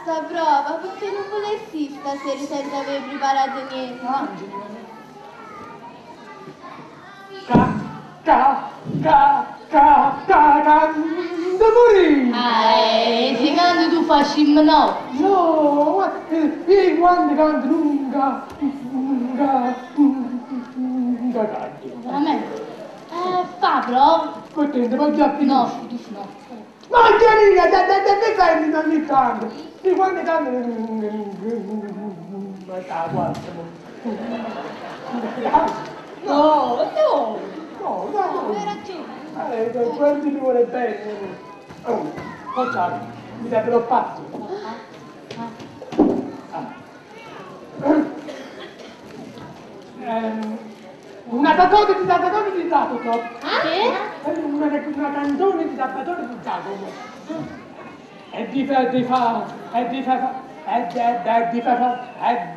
sta prova perché non volessi stasera senza aver preparato niente. Ca, ca, ca, ca, ca, canta pure! Eh, se canti tu fai no. No, guarda, io quando canto nunca, nunca, nunca canto. Veramente? Fa prova. Contento, ma già No, fiducia no. Ma Angelina, da, da, da, mi fermi ogni tanto. Io quando canto... Ma sta, guarda. No, no. No, no. Hai ragione. Quanti mi vuole bene. Oh, facciamo, mi serve lo spazio. Ah. Una canzone di Salvatore di Giacomo. Che? Una canzone di Salvatore di Giacomo. E di fa, di fa, e di fa, e di, e di fa, e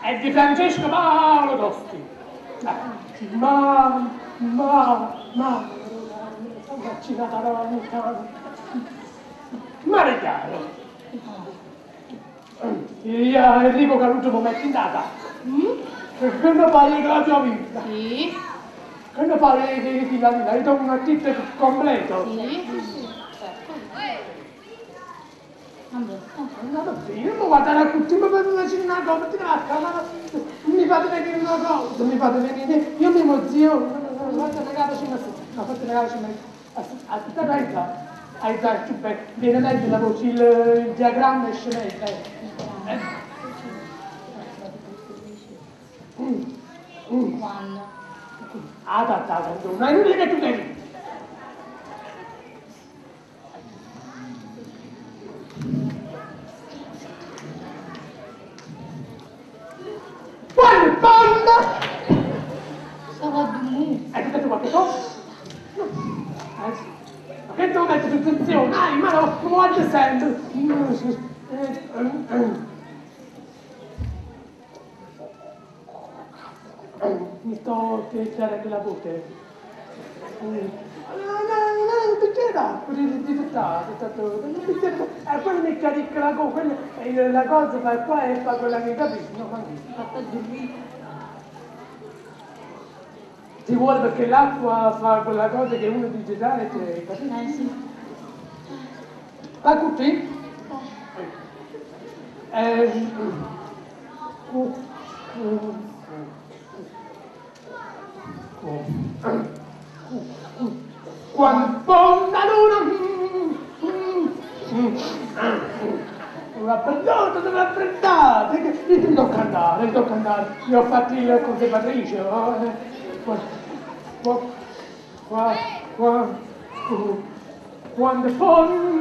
è di Francesco Paolo Tosti. Ma, ma, ma, Mare chiaro. Io Enrico Caruso mi metto in data. Che ne parli della tua vita? Sì. Che ne parli di la vita? Io do un artista completo. Sì. No, io non guardare tutti, ma per una cosa, ti ma mi fate venire una cosa, mi fate venire, io mi emoziono, fate una casa ci metto, no, fate una casa ci metto, aspetta, aiuta, aiuta, viene meglio la voce, il diagramma esce meglio. Quando? Ah, ta, ta, ta, non è inutile che tu devi. Quando panda? Stavo a dormire. Hai detto qualche cosa? No. Ma che devo mettere su tensione? Dai, ma no, non voglio sento. Mi sto chiedendo la voce. No, no, un bicchiere d'acqua, di tutta, un bicchiere d'acqua. Quello mi carica la cosa, la cosa fa qua e fa quella che capisci, no, ma Fatta dormire. Ti vuole perché l'acqua fa quella cosa che uno dice già e te, capisci? Sì. Va tutti? Quando la luna l'ha perduta, l'ha prendata, io ti tocca andare, ti tocca andare. Io ho fatto il conservatrice, qua, qua, qua, quando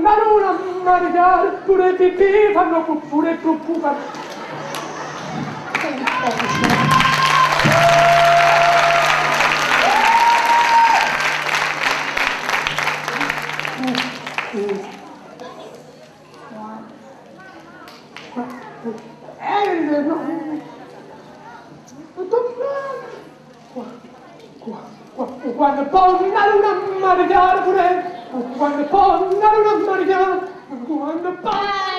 la luna mare pure pipì fanno pure pupù fanno. Quando poi la luna mare chiara pure, quando poi la luna mare chiara, quando poi...